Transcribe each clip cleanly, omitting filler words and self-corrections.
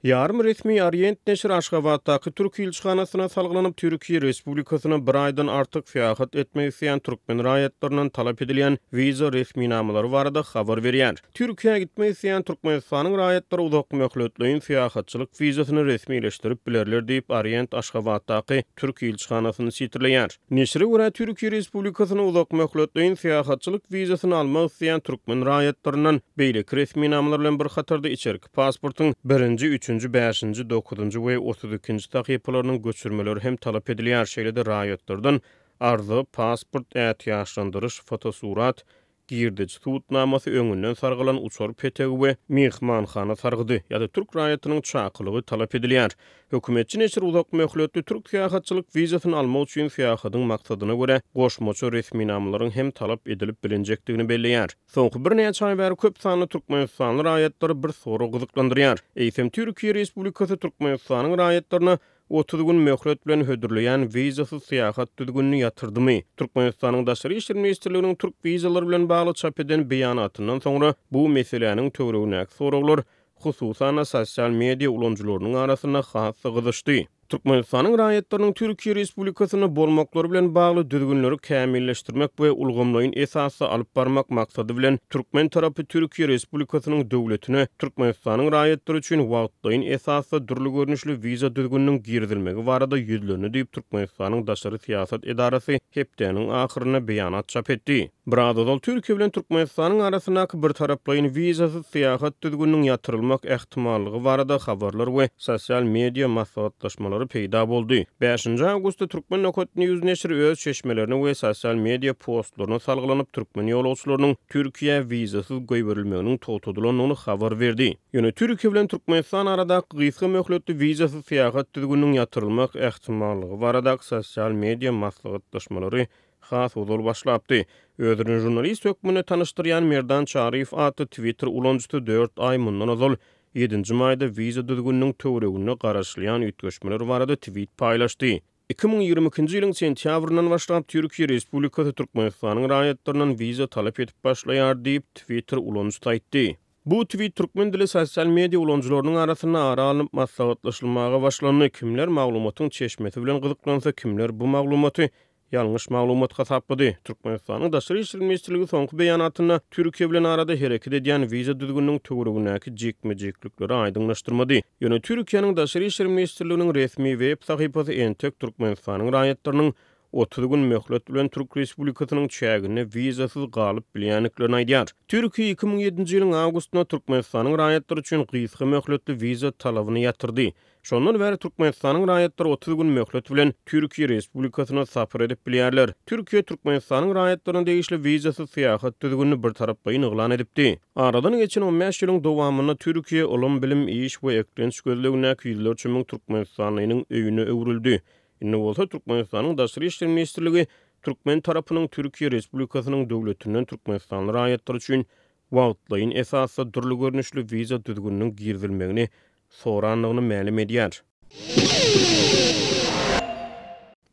Ýarym resmi Orient neşiri Aşgabatdaky türk ilçihanasyna salgylanyp, Türkiýe Respublikasyna bir aýdan artyk syýahat etmek isleýän türkmen raýatlaryndan talap edilýän wiza resminamalary barada habar berýär. Türkiýä gitmek isleýän Türkmenistanyň raýatlary uzakmöhletleýin syýahatçylyk wizasyny resmileşdirip bilerler diýip, Orient Aşgabatdaky türk ilçihanasyny sitirleýär. Neşire görä, Türkiýe Respublikasyna uzakmöhletleýin syýahatçylyk wizasyny almak isleýän türkmen raýatlaryndan beýleki resminamalar bilen bir hatarda içerki pasportyň birinji, üçünji, bäşinji, dokuzynjy we 32-nji sahypalarynyň göçürmeleri hem talap edilýär, şeýle-de raýatlardan arza, pasport, ätiýaçlandyryş, fotosurat, girdeji subutnamasy, öňünden sargalan uçar petegi we myhmanhana sargydy ýa-da türk raýatynyň çakylygy talap edilýär. Hökümetçi neşir uzak möhletli türk syýahatçylyk wizasyny almak üçin syýahatyň maksadyna görä goşmaça resminamalaryň hem talap edilip bilinjekdigini belleýär. Soňky birnäçe aý bäri köp sanly türkmenistanly raýatlary bir sorag gyzyklandyrýar. Eýsem Türkiýe Respublikasy Türkmenistanyň raýatlaryna 30 gün möhlet bilen hödürleýän wizasyz syýahat düzgünini ýatyrdymy? Türkmenistanyň Daşary işler ministrliginiň türk wizalary bilen bagly çap eden beýanatyndan soňra bu meseläniň töweregindäki soraglar hususan-da sosial media ulanyjylarynyň arasynda has-da gyzyşdy. Türkmenistanyň raýatlarynyň Türkiýe Respublikasynda bolmaklary bilen bagly düzgünleri kämilleşdirmek we ulgamlaýyn esasda alyp barmak maksady bilen türkmen tarapy Türkiýe Respublikasynyň döwletine Türkmenistanyň raýatlary üçin wagtlaýyn esasda dürli görnüşli wiza düzgüniniň girizilmegi barada ýüzlendi diýip Türkmenistanyň daşary syýasat edarasy hepdäniň ahyrynda beýanat çap etdi. Biraz ozal Türkiýe bilen Türkmenistanyň arasyndaky birtaraplaýyn wizasyz syýahat düzgüniniň ýatyrylmak ähtimallygy barada habarlar we sosial media maslahatlaşmalary peýda boldy. Bäşinji awgustda Turkmen nokat news neşiri öz çeşmelerine we sosial media postlaryna salgylanyp, türkmen ýolagçylarynyň Türkiýä wizasyz goýberilmeginiň togtadylandygyny habar berdi. Ýöne Türkiýe bilen Türkmenistan aradaky gysga möhletli wizasyz syýahat düzgüniniň ýatyrylmak ähtimallygy baradaky sosial media maslahatlaşmalary has ozal başlapdy. Özüni žurnalist hökmünde tanyşdyrýan Merdan Çaryýew atly Twitter ulanyjysy dört aý mundan ozal, ýedinji maýda wiza düzgüniniň töwereginde garaşylýan üýtgeşmeler barada twit paýlaşdy. 2022-nji ýylyň sentýabryndan başlap Türkiýe Respublikasy Türkmenistanyň raýatlaryndan wiza talap edip başlaýar diýip, Twitter ulanyjysy aýtdy. Bu twit türkmen dili sosial media ulanyjylarynyň arasynda ara alnyp maslahatlaşylmaga başlandy. Kimler maglumatyň çeşmesi bilen gyzyklansa, kimler bu maglumaty ýalňyş maglumat hasaplady. Türkmenistanyň Daşary işler ministrligi soňky beýanatynda Türkiýe bilen arada hereket edýän wiza düzgüniniň töweregindäki jikme-jiklikleri aýdyňlaşdyrmady. Ýöne Türkiýäniň Daşary işler ministrliginiň resmi web sahypasy entek Türkmenistanyň raýatlarynyň 30 gün möhlet bilen Türk Respublikasynyň çäginde wizasyz galyp bilýändiklerini aýdýar. Türkiýe 2007-nji ýylyň awgustynda Türkmenistanyň raýatlary üçin gysga möhletli wiza talabyny ýatyrdy. Şondan bäri Türkmenistanyň raýatlary 30 gün möhlet bilen Türkiýe Respublikasyna sapar edip bilýärler. Türkiýe Türkmenistanyň raýatlaryna degişli wizasyz syýahat düzgünini birtaraplaýyn yglan edipdi. Aradan geçen 15 ýylyň dowamynda Türkiýe ylym-bilim, iş we eklenç gözlegindäki ýüzlerçe müň türkmenistanlynyň öýüne öwrüldi. Indi bolsa Türkmenistanyň Daşary işler ministrligi türkmen tarapynyň Türkiýe Respublikasynyň döwletinden türkmenistanly raýatlar üçin wagtlaýyn esasda dürli görnüşli wiza düzgüniniň girizilmegini sorandygyny mälim edýär.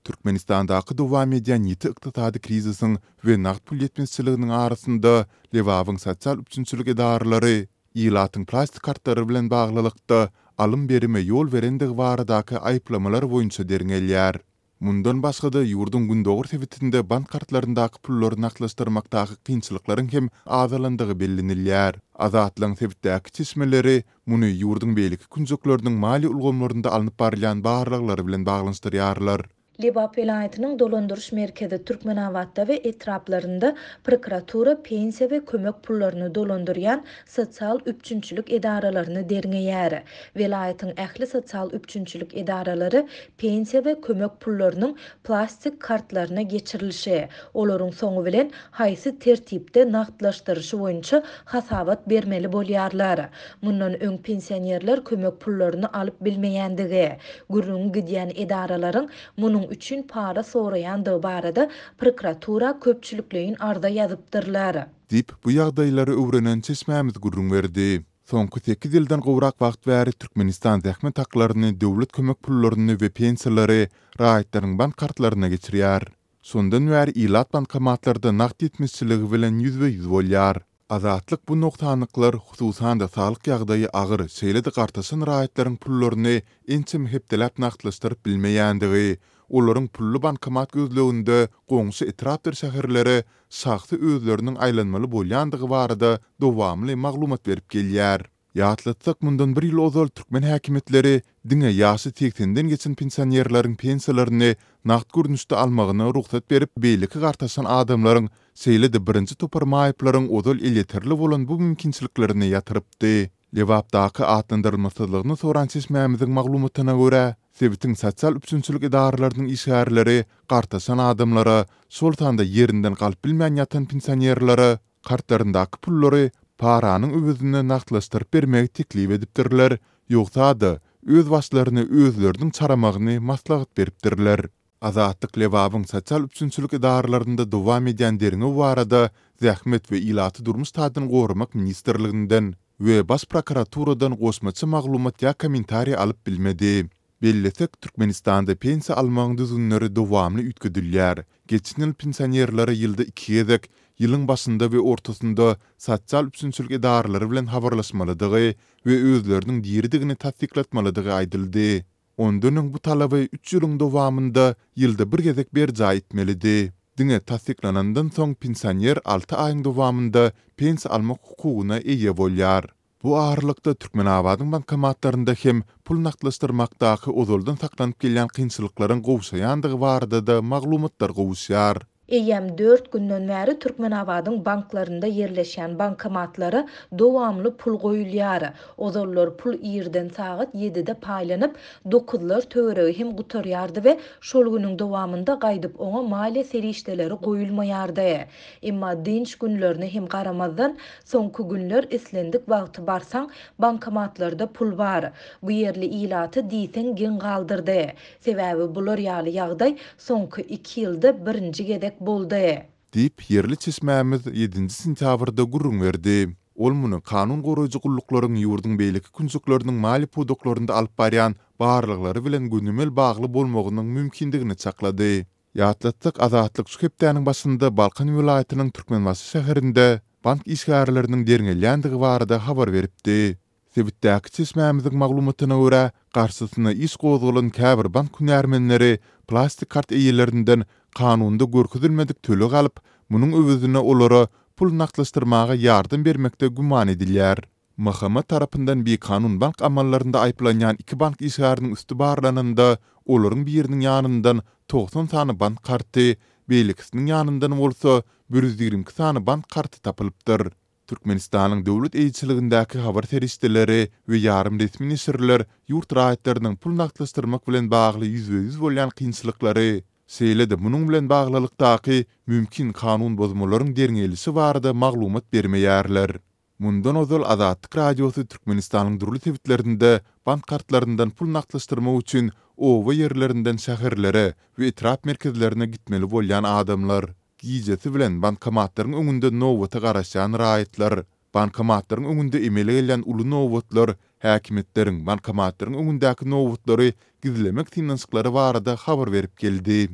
Türkmenistandaky dowam edýän ýiti ykdysady krizisiň we nagt pul ýetmezçiliginiň arasynda Lebabyň sosial üpjünçilik edaralary ilatyň plastik kartlary bilen baglylykda alym-berime ýol berendigi baradaky aýyplamalar boýunça derňelýär. Mundan başga-da, ýurduň gündogar sebitinde bank kartlaryndaky pullary nagtlaşdyrmakdaky kynçylyklaryň hem azalandygy bellenilýär. Azatlygyň sebitdäki çeşmeleri muny ýurduň beýleki künjekleriniň maliýe ulgamlarynda alnyp barylýan barlaglar bilen baglanyşdyrýarlar. Lebap welaýatynyň dolandyryş merkezi Türkmenabatda we etraplarynda prokuratura pensiýa we kömek pullaryny dolandyrýan sosial üpjünçilik edaralaryny derňeýär. Welaýatyň ähli sosial üpjünçilik edaralary pensiýa we kömek pullarynyň plastik kartlaryna geçirilişi, olaryň soňy bilen haýsy tertipde nagtlaşdyryşy boýunça hasabat bermeli bolýarlar. Mundan öň pensionerler kömek pullaryny alyp bilmeýändigi, gürrüňi gidýän edaralaryň munuň üçin para soraýandygy barada prokuratura köpçülikleýin arza ýazypdyrlar. Diýip, bu ýagdaýlary öwrenen çeşmämiz gürrüň berdi. Soňky sekiz ýyldan gowrak wagt bäri Türkmenistan zähmet haklaryny, döwlet kömek pullaryny we pensiýalary raýatlaryň bank kartlaryna geçirýär. Şondan bäri ilat bankomatlarda nagt ýetmezçiligi bilen ýüzbe-ýüz bolýar. Azatlyk bu nogsanlyklar, hususan-da saglyk ýagdaýy agyr, şeýle-de gartaşan raýatlaryň pullaryny ençeme hepdeläp nagtlaşdyryp bilmeýändigi, olaryň pully bankomat gözleginde goňşy etrapdyr şäherlere şahsy özleriniň aýlanmaly bolýandygy barada dowamly maglumat berip gelýär. Ýatlatsak, mundan bir ýyl ozal türkmen häkimiýetleri diňe ýaşy segsenden geçen pensionerleriň pensiýalaryny nagt görnüşde almagyna rugsat berip, beýleki gartaşan adamlaryň, şeýle-de birinji topar maýyplaryň ozal elýeterli bolan bu mümkinçiliklerini ýatyrypdy. Lebapdaky atlandyrylmasyzlygyny soran çeşmämiziň maglumatyna görä, sebitiň sosial üpjünçilik edaralarynyň işgärleri gartaşan adamlara, şol sanda ýerinden galyp bilmän ýatan pensionerlere kartlaryndaky pullary paranyň öwezine nagtlaşdyryp bermegi teklip edipdirler, ýogsa-da, öz başlaryny özleriniň çaramagyny maslahat beripdirler. Azatlyk Lebabyň sosial üpjünçilik edaralarynda dowam edýän derňew barada Zähmet we ilaty durmuş taýdan goramak ministrliginden we Baş prokuraturadan goşmaça maglumat ýa kommentariý alyp bilmedi. Bellesek, Türkmenistanda pensiýa almagyň düzgünleri dowamly üýtgedilýär. Geçen ýyl pensionerlere ýylda iki gezek, ýylyň başynda we ortasynda sosial üpjünçilik edaralary bilen habarlaşmalydygy we özleriniň diridigini tassyklatmalydygy aýdyldy. Ondan öň bu talaby üç ýylyň dowamynda ýylda bir gezek berjaý etmelidi. Diňe tassyklanandan soň pensioner alty aýyň dowamynda pensiýa almak hukugyna eýe bolýar. Bu aralykda, Türkmenabadyň bankomatlarynda hem pul nagtlaşdyrmakdaky ozaldan saklanyp gelýän kynçylyklaryň gowşaýandygy barada-da maglumatlar gowuşýar. Eýýäm dört günden bäri Türkmenabadyň banklarynda ýerleşýän bankomatlara dowamly pul goýulýar. Ozallar pul irden sagat ýedide paýlanyp, dokuzlar töweregi hem gutarýardy we şol günüň dowamynda gaýdyp oňa maliýe serişdeleri goýulmaýardy. Emma dynç günlerine hem garamazdan, soňky günler islendik wagty barsaň, bankomatlarda pul bar. Bu ýerli ilaty diýseň geň galdyrdy. Sebäbi bular ýaly ýagdaý soňky iki ýylda birinji gezek boldy. Diýip, ýerli çeşmämiz ýedinji sentýabrda gürrüň berdi. Ol muny kanun goraýjy gulluklaryň ýurduň beýleki künjekleriniň maliýe pudaklarynda alyp barýan barlaglary bilen gönümel bagly bolmagynyň mümkindigini çaklady. Ýatlatsak, Azatlyk şu hepdäniň başynda Balkan welaýatynyň Türkmenbaşy şäherinde bank işgärleriniň derňelýändigi barada habar beripdi. Sebitdäki çeşmämiziň maglumatyna görä, garşysyna iş gozgalan käbir bank hünärmenleri plastik kart eýelerinden kanunda görkezilmedik töleg alyp, munuň öwezine olara pul nagtlaşdyrmaga ýardam bermekde güman edilýär. MHM tarapyndan bikanun bank amallarynda aýyplanýan iki bank işgäriniň üsti barlananda, olaryň biriniň ýanyndan 90 sany bank karty, beýlekisiniň ýanyndan bolsa 122 sany bank karty tapylypdyr. Türkmenistanyň döwlet eýeçiligindäki habar serişdeleri we ýarym resmi neşirler ýurt raýatlarynyň pul nagtlaşdyrmak bilen bagly ýüzbe-ýüz bolýan kynçylyklary, şeýle-de munuň bilen baglylykdaky mümkin kanun bozmalaryň derňelişi barada maglumat bermeýärler. Mundan ozal Azatlyk Radiosy Türkmenistanyň dürli sebitlerinde bank kartlaryndan pul nagtlaşdyrmak üçin oba ýerlerinden şäherlere we etrap merkezlerine gitmeli bolýan adamlar, gijesi bilen bankomatlaryň öňünde nobata garaşýan raýatlar, bankomatlaryň öňünde emele gelýän uly nobatlar, häkimiýetleriň bankomatlaryň öňündäki nobatlary gizlemek synanyşyklary barada habar berip geldi.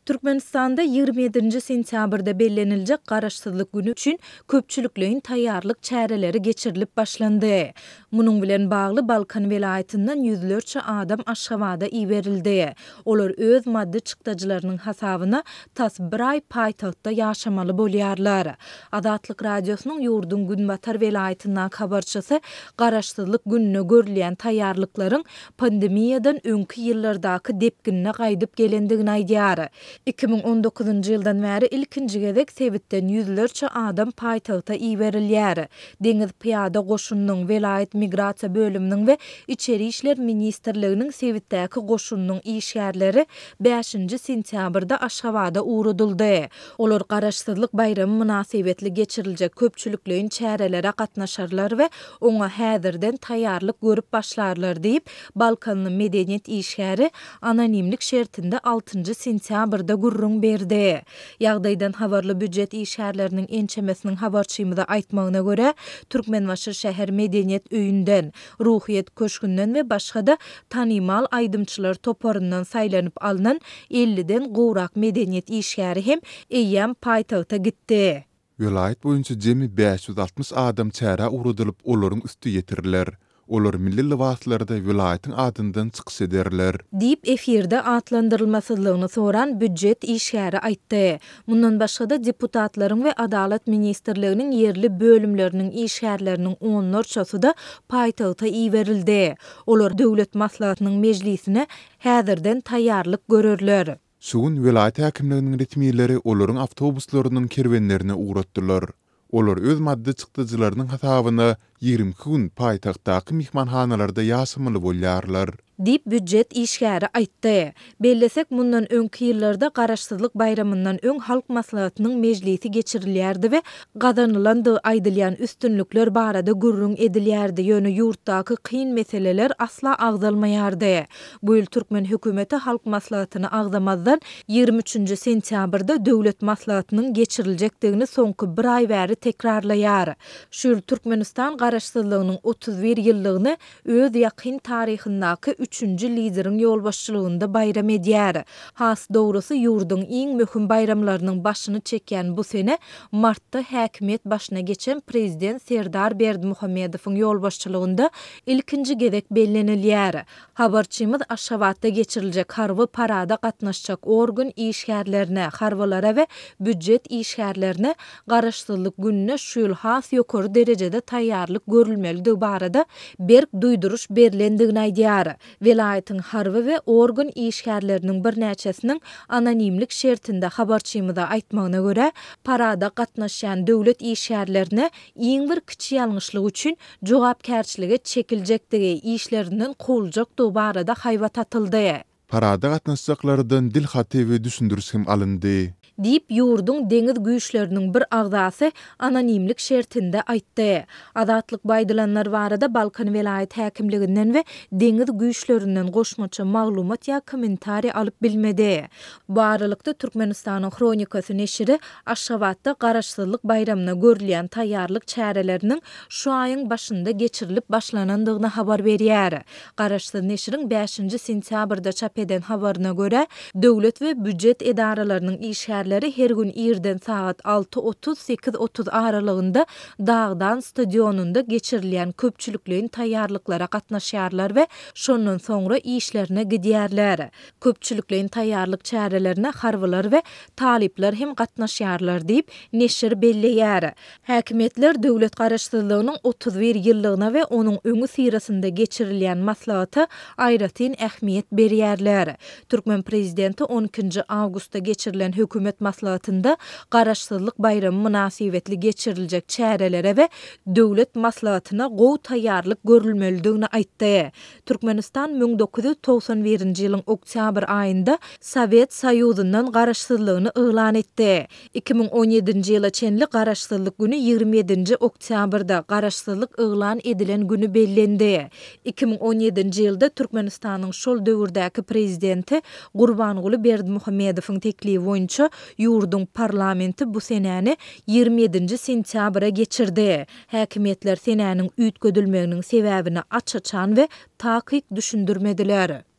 Türkmenistanda 27-nji sentýabrda belleniljek Garaşsyzlyk güni üçin köpçülikleýin taýýarlyk çäreleri geçirilip başlandy. Munuň bilen bagly Balkan welaýatyndan ýüzlerçe adam Aşgabada iberildi. Olar öz maddy çykdajylarynyň hasabyna tas bir aý paýtagtda ýaşamaly bolýarlar. Azatlyk Radiosynyň ýurduň günbatar welaýatyndaky habarçysy Garaşsyzlyk gününe görülýän taýýarlyklaryň pandemiýadan öňki ýyllardaky depginine gaýdyp gelendigini aýdýar. 2019-njy ýyldan bäri ilkinji gezek sebitden ýüzlerçe adam paýtagta iberilýär. Deňiz pyýada goşunynyň, welaýat migrasiýa bölüminiň we Içeri işler ministrliginiň sebitdäki goşunynyň işgärleri bäşinji sentýabrda Aşgabada ugradyldy. Olar Garaşsyzlyk baýramy mynasybetli geçiriljek köpçülikleýin çärelere gatnaşarlar we oňa häzirden taýýarlyk görüp başlarlar diýip, balkanly medeniýet işgäri anonimlik şertinde altynjy sentýabrda. barada gürrüň berdi. Ýagdaýdan habarly býujet işgärleriniň ençemesiniň habarçymyza aýtmagyna görä, Türkmenbaşy şäher medeniýet öýünden, Ruhyýet köşgünden we başga-da tanymal aýdymçylar toparyndan saýlanyp alnan elliden gowrak medeniýet işgäri hem eýýäm paýtagta gitdi. Welaýat boýunça jemi 560 adam çärä ugradylyp, olaryň üsti ýetiriler. Olar milli lybaslarda welaýatyň adyndan çykyş ederler. Diýip, efirde atlandyrylmasyzlygyny soran býujet işgäri aýtdy. Mundan başga-da, deputatlaryň we Adalat ministrliginiň ýerli bölümleriniň işgärleriniň onlarçasy-da paýtagta iberildi. Olar Döwlet maslahatynyň mejlisine häzirden taýýarlyk görerler. Şu gün welaýat häkimliginiň resmileri olaryň awtobuslarynyň kerwenlerini ugratdylar. Olar öz maddy çykdajylarynyň hasabyna 22 gün paýtagtdaky myhmanhanalarda ýaşamaly bolýarlar. Diýip, býujet işgäri aýtdy. Bellesek, mundan öňki ýyllarda Garaşsyzlyk baýramyndan öň Halk Maslahatynyň mejlisi geçirilýärdi we gazanylandygy aýdylýan üstünlikler barada gürrüň edilýärdi, ýöne ýurtdaky kyn meseleler asla agzalmaýardy. Bu ýyl türkmen hökümeti Halk Maslahatyny agzamazdan, 23 nji sentýabrda Döwlet Maslahatynyň geçiriljekdigini soňky bir aý bäri tekrarlaýar. Şu ýyl Türkmenistan Garaşsyzlygynyň 31 ýyllygyny öz ýakyn taryhyndaky üçünji lideriň ýolbaşçylygynda baýram edýär. Has dogrusy, ýurduň iň möhüm baýramlarynyň başyny çekýän bu sene martda häkimiýet başyna geçen prezident Serdar Berdimuhamedowyň ýolbaşçylygynda ilkinji gezek bellenilýär. Habarçymyz Aşgabatda geçiriljek harby parada gatnaşjak organ işgärlerine, harbylara we býujet işgärlerine Garaşsyzlyk gününe şu ýyl has ýokary derejede taýýarlyk görülmelidigi barada berk duýduryş berlendigini aýdýar. Welaýatyň harby we organ işgärleriniň birnäçesiniň anonimlik şertinde habarçymyza aýtmagyna görä, parada gatnaşýan döwlet işgärlerine iň bir kiçi ýalňyşlyk üçin jogapkärçilige çekiljekdigi, işlerinden kowuljakdygy barada haýbat atyldy. Parada gatnaşjaklardan dil haty we düşündiriş hem alyndy. Diýip, ýurduň deňiz güýçleriniň bir agzasy anonimlik şertinde aýtdy. Azatlyk bu aýdylanlar barada Balkan welaýat häkimliginden we deňiz güýçlerinden goşmaça maglumat ýa kommentariý alyp bilmedi. Bu aralykda, Türkmenistanyň Hronikasy neşiri Aşgabatda Garaşsyzlyk baýramyna görülýän taýýarlyk çäreleriniň şu aýyň başynda geçirilip başlanandygyny habar berýär. Garaşsyz neşiriň bäşinji sentýabrda çap eden habaryna görä, döwlet we býujet edaralarynyň işgärleri her gün irden sagat alty otuz, sekiz otuz aralygynda Dagdan stadionynda geçirilýän köpçülikleýin taýýarlyklara gatnaşýarlar we şondan soňra işlerine gidýärler. Köpçülikleýin taýýarlyk çärelerine harbylar we talyplar hem gatnaşýarlar diýip, neşir belleýär. Häkimiýetler döwlet Garaşsyzlygynyň 31 ýyllygyna we onuň öňüsyrasynda geçirilýän maslahata aýratyn ähmiýet berýärler. Türkmen prezidenti on ikinji awgustda geçirilen hökümet maslahatynda Garaşsyzlyk baýramy mynasybetli geçiriljek çärelere we döwlet maslahatyna gowy taýýarlyk görülmelidigini aýtdy. Türkmenistan 1991-nji ýylyň oktýabr aýynda Sowet Soýuzyndan garaşsyzlygyny yglan etdi. 2017-nji ýyla çenli Garaşsyzlyk güni 27-nji oktýabrda, Garaşsyzlyk yglan edilen güni bellendi. 2017-nji ýylda Türkmenistanyň şol döwürdäki prezidenti Gurbanguly Berdimuhamedowyň teklibi boýunça ýurduň parlamenti bu senäni 27-nji sentýabra geçirdi. Häkimiýetler senäniň üýtgedilmeginiň sebäbini aç-açan we takyk düşündirmediler.